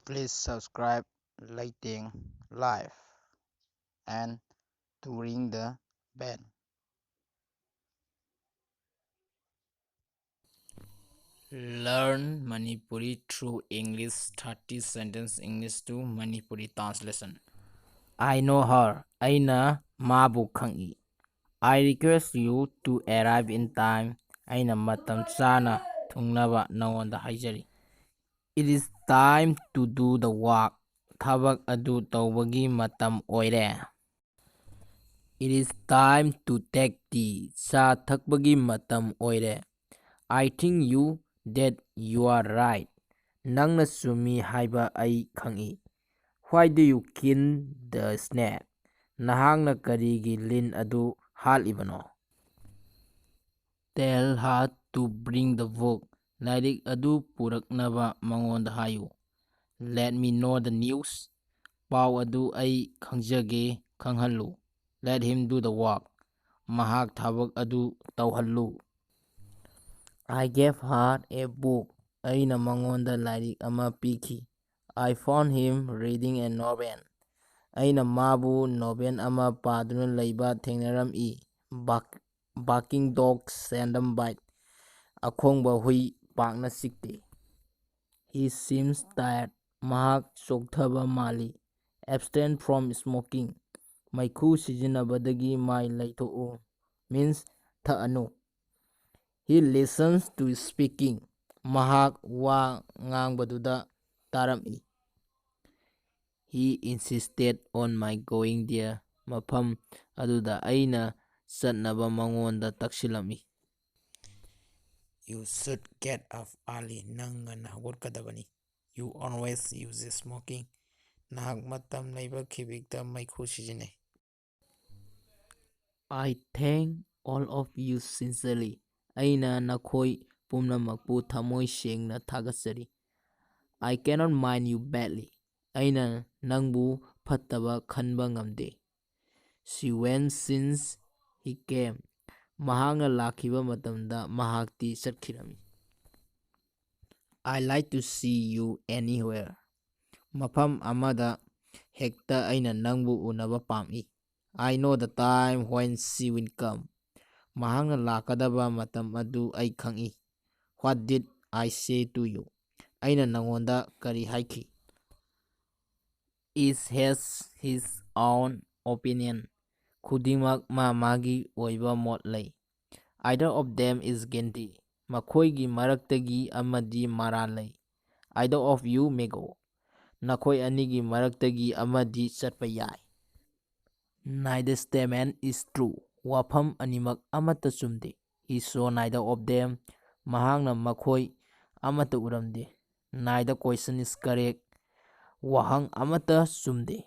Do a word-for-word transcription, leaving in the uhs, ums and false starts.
Please subscribe Leiteng Live and to ring the bell. Learn Manipuri through English, thirty sentence English to Manipuri translation. I know her. ꯑꯩꯅ ꯃꯥꯕꯨ ꯈꯪꯏ꯫ I request you to arrive in time. ꯑꯩꯅ ꯃꯇꯝ ꯆꯥꯅ ꯊꯨꯡꯅꯕ ꯅꯉꯣꯟꯗ ꯍꯥꯏꯖꯔꯤ꯫ It is time to do the work. ꯊꯕꯛ ꯑꯗꯨ ꯇꯧꯕꯒꯤ ꯃꯇꯝ ꯑꯣꯏꯔꯦ꯫ It is time to take tea. ꯆꯥ ꯊꯛꯄꯒꯤ ꯃꯇꯝ ꯑꯣꯏꯔꯦ꯫ I think you that you are right. ꯅꯪꯅ ꯆꯨꯝꯃꯤ ꯍꯥꯏꯕ ꯑꯩ ꯈꯪꯏ꯫ Why do you kill the snake? ꯅꯍꯥꯛꯅ ꯀꯔꯤꯒꯤ ꯂꯤꯟ ꯑꯗꯨ ꯍꯥꯠꯂꯤꯕꯅꯣ? Tell her to bring the book. ꯂꯥꯏꯔꯤꯛ ꯑꯗꯨ ꯄꯨꯔꯛꯅꯕ ꯃꯉꯣꯟꯗ ꯍꯥꯏꯌꯨ꯫ Let me know the news. ꯄꯥꯎ ꯑꯗꯨ ꯑꯩ ꯈꯪꯖꯒꯦ, ꯈꯪꯍꯜꯂꯨ꯫ Let him do the work. ꯃꯍꯥꯛ ꯊꯕꯛ ꯑꯗꯨ ꯇꯧꯍꯜꯂꯨ꯫ I gave her a book. ꯑꯩꯅ ꯃꯉꯣꯟꯗ ꯂꯥꯏꯔꯤꯛ ꯑꯃ ꯄꯤꯈꯤ꯫ I found him reading a novel. ꯑꯩꯅ ꯃꯥꯕꯨ ꯅꯣꯚꯦꯜ ꯑꯃ ꯄꯥꯗꯨꯅ ꯂꯩꯕ ꯊꯦꯡꯅꯔꯝꯏ꯫ Bark- Barking dogs seldom bite. ꯑꯈꯣꯡꯕ ꯍꯨꯏ ꯄꯥꯛꯅ ꯆꯤꯛꯇꯦ꯫ He seems tired. ꯃꯍꯥꯛ ꯆꯣꯛꯊꯕ ꯃꯥꯜꯂꯤ꯫ Abstain from smoking. ꯃꯩꯈꯨ ꯁꯤꯖꯤꯟꯅꯕꯗꯒꯤ ꯃꯥꯏ ꯂꯩꯊꯣꯛꯎ꯫ Means ꯊꯛꯑꯅꯨ꯫ He listens to speaking. ꯃꯍꯥꯛ ꯋꯥ ꯉꯥꯡꯕꯗꯨꯗ ꯇꯥꯔꯝꯏ꯫ He insisted on my going there. ꯃꯐꯝ ꯑꯗꯨꯗ ꯑꯩꯅ ꯆꯠꯅꯕ ꯃꯉꯣꯟꯗ ꯇꯛꯁꯤꯜꯂꯝꯃꯤ꯫ You should get up early. ꯅꯪ ꯉꯟꯅ ꯍꯧꯒꯠꯀꯗꯕꯅꯤ꯫ You always use smoking. ꯅꯍꯥꯛ ꯃꯇꯝ ꯂꯩꯕ ꯈꯤꯕꯤꯛꯇ ꯃꯩꯈꯨ ꯁꯤꯖꯤꯟꯅꯩ꯫ I thank all of you sincerely. ꯑꯩꯅ ꯅꯈꯣꯏ ꯄꯨꯝꯅꯃꯛꯄꯨ ꯊꯃꯣꯏ ꯁꯦꯡꯅ ꯊꯥꯒꯠꯆꯔꯤ꯫ I cannot mind you badly. ꯑꯩꯅ ꯅꯪꯕꯨ ꯐꯠꯇꯕ ꯈꯟꯕ ꯉꯝꯗꯦ꯫ She went since he came. ꯃꯍꯥꯛꯅ ꯂꯥꯛꯈꯤꯕ ꯃꯇꯝꯗ ꯃꯍꯥꯛꯇꯤ ꯆꯠꯈꯤꯔꯝꯃꯤ꯫ I like to see you anywhere. ꯃꯐꯝ ꯑꯃꯗ ꯍꯦꯛꯇ ꯑꯩꯅ ꯅꯪꯕꯨ ꯎꯅꯕ ꯄꯥꯝꯏ꯫ I know the time when she will come. ꯃꯍꯥꯛꯅ ꯂꯥꯛꯀꯗꯕ ꯃꯇꯝ ꯑꯗꯨ ꯑꯩ ꯈꯪꯏ꯫ What did I say to you? ꯑꯩꯅ ꯅꯉꯣꯟꯗ ꯀꯔꯤ ꯍꯥꯏꯈꯤ? Each has his own opinion. ꯈꯨꯗꯤꯡꯃꯛ ꯃꯥ ꯃꯥꯒꯤ ꯑꯣꯏꯕ ꯃꯣꯠ ꯂꯩ꯫ Either of them is guilty. ꯃꯈꯣꯏꯒꯤ ꯃꯔꯛꯇꯒꯤ ꯑꯃꯗꯤ ꯃꯔꯥꯜ ꯂꯩ꯫ Either of you may go. ꯅꯈꯣꯏ ꯑꯅꯤꯒꯤ ꯃꯔꯛꯇꯒꯤ ꯑꯃꯗꯤ ꯆꯠꯄ ꯌꯥꯏ꯫ Neither statement is true. ꯋꯥꯐꯝ ꯑꯅꯤꯃꯛ ꯑꯃꯠꯇ ꯆꯨꯝꯗꯦ꯫ He saw neither of them. ꯃꯍꯥꯛꯅ ꯃꯈꯣꯏ ꯑꯃꯠꯇ ꯎꯔꯝꯗꯦ꯫ Neither question is correct. ꯋꯥꯍꯪ ꯑꯃꯠꯇ ꯆꯨꯝꯗꯦ꯫